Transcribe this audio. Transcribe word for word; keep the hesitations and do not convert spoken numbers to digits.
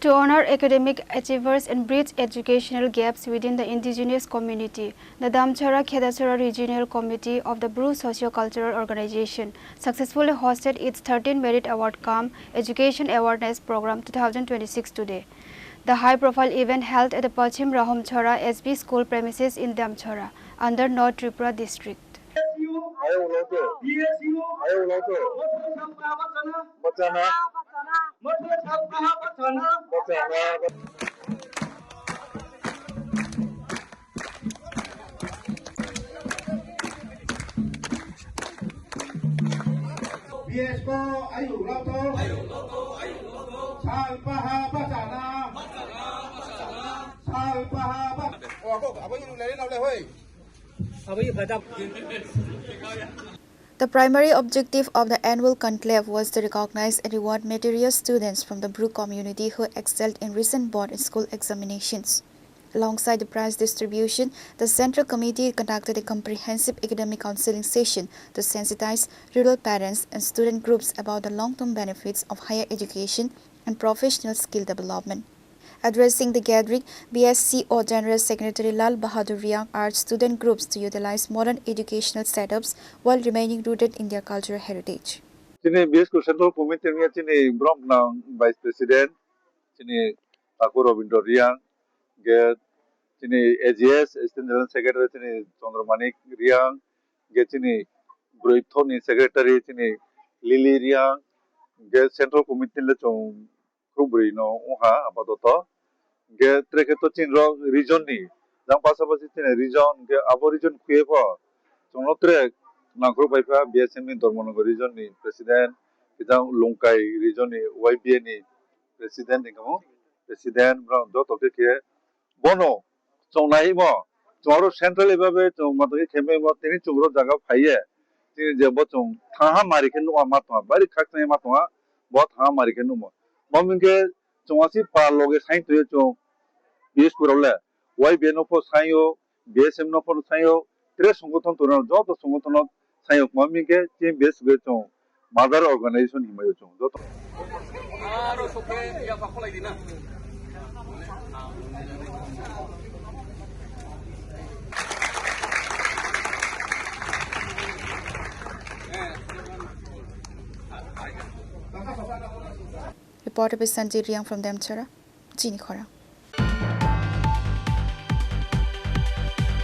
To honor academic achievers and bridge educational gaps within the indigenous community, the Damchara Khedachara Regional Committee of the Bru Socio-Cultural Organization successfully hosted its thirteenth Merit Award cum Education Awareness Program two thousand twenty-six today. The high-profile event held at the Pachim Rahumchara S B school premises in Damchara, under North Tripura district. The primary objective of the annual conclave was to recognize and reward meritorious students from the Bru community who excelled in recent board and school examinations. Alongside the prize distribution, the Central Committee conducted a comprehensive academic counseling session to sensitize rural parents and student groups about the long-term benefits of higher education and professional skill development. Addressing the gathering, B S C O General Secretary Lal Bahadur Riang urged student groups to utilize modern educational setups while remaining rooted in their cultural heritage. Chini B S C O Central Committee ni chini borok nang Vice President, chini Thakur Rabindra Riang, ge chini A G S, Assistant General Secretary chini Chandramanik Riang, ge chini Broithoni Secretary chini Lily Riang, ge Central Committee le chong khurubri no wngkha apatot. Hingke trekhe to chini rok region ni, jang pasapasi chini region, hingke abo region khuye pho chwngno trek nangkhorok bai pha B S M ni Dharmanagar region ni president, khe jang Longkai region ni Y B A ni president, hingke mo president, borok joto khe khe bono chwng nai mo, chwng aro central level bai chwng matwk khe khe mo, tini chwng ro jaga phaiye, tini je bo chwng thanha mari khe nukha ma tongma, bari khakchangma tongma, bo thanha mari khe nukmo. Bo hingke chwng aswk pa loge sai twi chwng B S P rok le Y B A no pho sai o, B S M no pho sai o, tre songothon tongnai joto songothon no sai o, ma hingke chini B S P chwng mother organization hinmai o chwng joto. Reporter by Sanjay Riang from Damchara, Chini Khorang.